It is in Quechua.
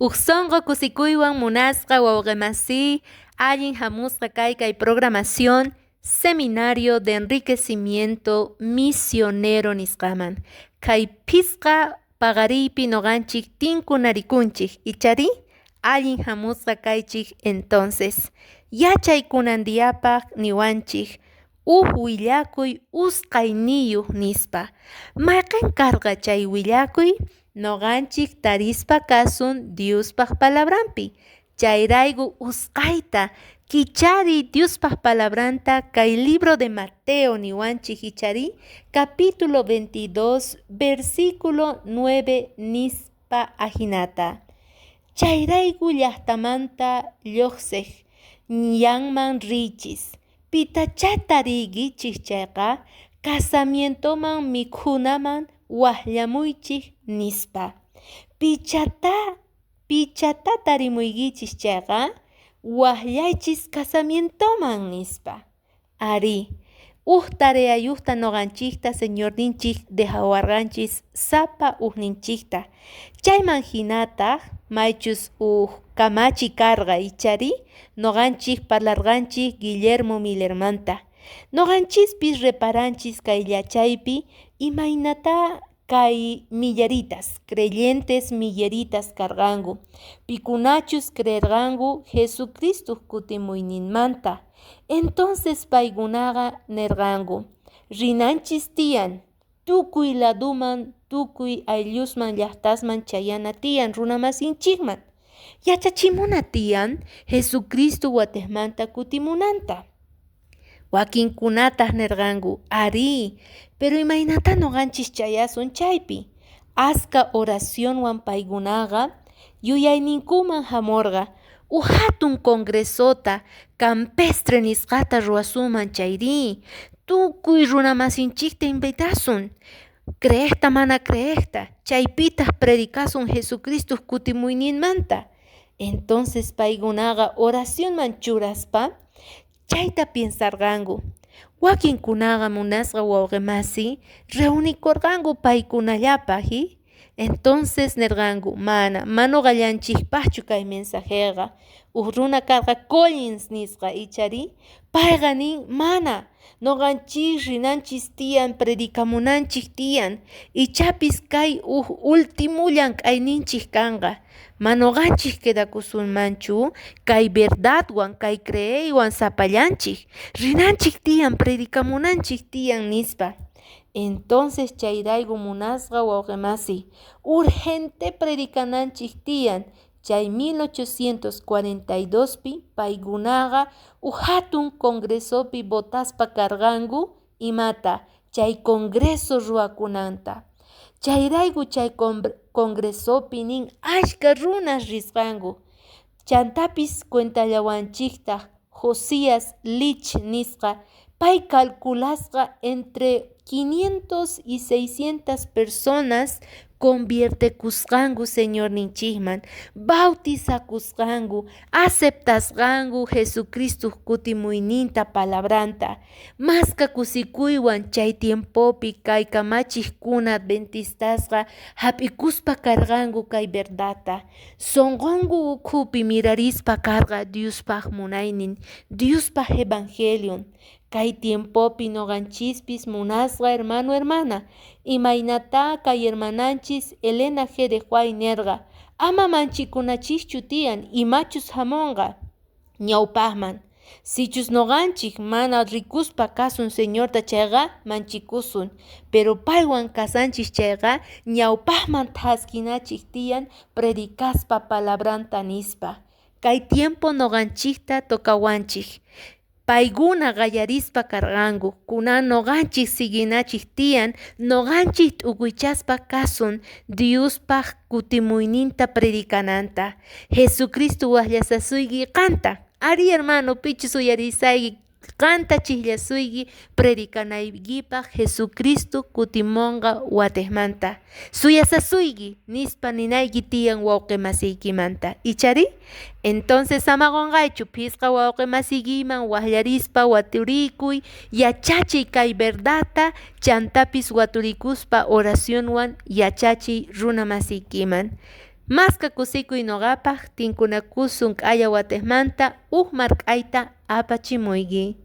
Uj sonqo kusikuywan munasqa wawqimasiy, allin hamusqa kay kay programación Seminario de Enriquecimiento Misionero nisqaman. Kay phisqa paqariypi noqanchik tinkunarikunchik, ichari allin hamusqa kaychik. Entonces yachay kunan diyapaq niwanchik uj willakuy usqayniyuq nispa. Mayqin karqa chay willakuy? Noqanchik tarispa kasun Diospaq palabranpi. Chayrayku usqayta kichariy Diospaq palabranta kay libro de Mateo niwanchik ichari capítulo 22 versículo 9 nispa ajinata. Chayrayku llaqtamanta lluqsiq ñanman riychis. Pitachá tariykichik chayqa casamientoman mikhunaman waqllamuychik nispa. Pichata tarimuykichis chayqa waqllaychis casamientoman nispa. Arí, uj tareayuqta noqanchikta Señorninchik dejawarqanchis sapa ujninchikta. Chayman hinataq maychus uj kamachi karqa ichari noqanchik parlarqanchik Guillermo Millermanta. Noqanchispis reparanchis kay yachaypi imaynata kay milleritas, creyentes milleritas karqanku, pikunachus creerqanku Jesucristo kutimuyninmanta. Entonces paykunaqa nirqanku, rinanchis tiyan tukuy laduman, tukuy ayllusman, llaqtasman chayana tiyan runamasinchikman. Yachachimuna tiyan Jesucristo watejmanta kutimunanta. Wakinkunataq nirqanku, arí, pero imaynata noqanchis chayasun chaypi. Aska oracionwan paykunaqa yuyayninkuman hamurqa uj hatun congresota campestre nisqata ruwasunman chayri tukuy runamasinchikta invitasun creeqta mana creeqta chaypitaq predicasun Jesucristo kutimuyninmanta. Entonces paykunaqa oracionman churaspa chayta piensarqanku. Wakinkunaqa munasqa wawqimasi reunikurqanku paykunallapaq. Entonces nirqanku, mana noqallanchikpaqchu kay mensajeqa. Uj runa karqa Collins nisqa ichari payqa nin mana noqanchik rinanchis tiyan predicamunanchik tiyan ichapis kay uj último llank'ayninchik kanqa. Ma noqanchik quedakusunmanchu kay verdadwan kay creeywan sapallanchik rinanchik tiyan predicamunanchik tiyan nispa. Entonces chayrayku munasqa wawqimasi urgente predicananchik tiyan. Chay 1842pi paykunaqa uj hatun congresopi votaspa karqanku imata chay congreso ruwakunanta. Chayrayku chay congresopi nin ashka runas risqanku. Chantapis cuentallawanchiktaq Josías Litch nisqa pay calculasqa entre 500 y 600 personas conviertekusqanku Señorninchikman, bautizakusqanku, aceptasqanku Jesucristo kutimuyninta palabranta. Maska kusikuywan chay tiempopi kay kamachiqkuna adventistasqa hap'ikuspa karqanku kay verdadta. Sonqonku ukhupi mirarispa karqa Diospaq munaynin, Diospaq evangelion. Kay tiempopi noqanchispis munasqa hermano hermana, imaynata kay hermananchis Elena G. de White nirqa, ama manchikunachischu tiyan imachus hamunqa ñawpaqman. Sichus noqanchik mana rikuspa kasun Señorta chayqa manchikusun, pero paywan kasanchis chayqa ñawpaqman thaskinachik tiyan predicaspa palabranta nispa. Kay tiempo noqanchikta tocawanchik. Paykuna qallarispa karqanku, kunan noqanchik siguinachik tiyan, noqanchik t'ukuychaspa kasun Diospaq kutimuyninta predicananta. Jesucristo waqllasasuyki qanta. Ari hermano, pichus uyarisayki qanta chiqllasuyki predicanaykipaq Jesucristo kutimunqa watejmanta. Suyasasuyki nispa ninayki tiyan wawqimasiykimanta. Ichari? Entonces ama qunqaychu phisqa wawqimasiykiman waqllarispa waturikuy yachachiy kay verdadta chantapis waturikuspa oracionwan yachachiy runamasiykiman. Maska kusikuy noqapaq, tinkunakusun k'aya watejmanta, huk mark'ayta apachimuyki.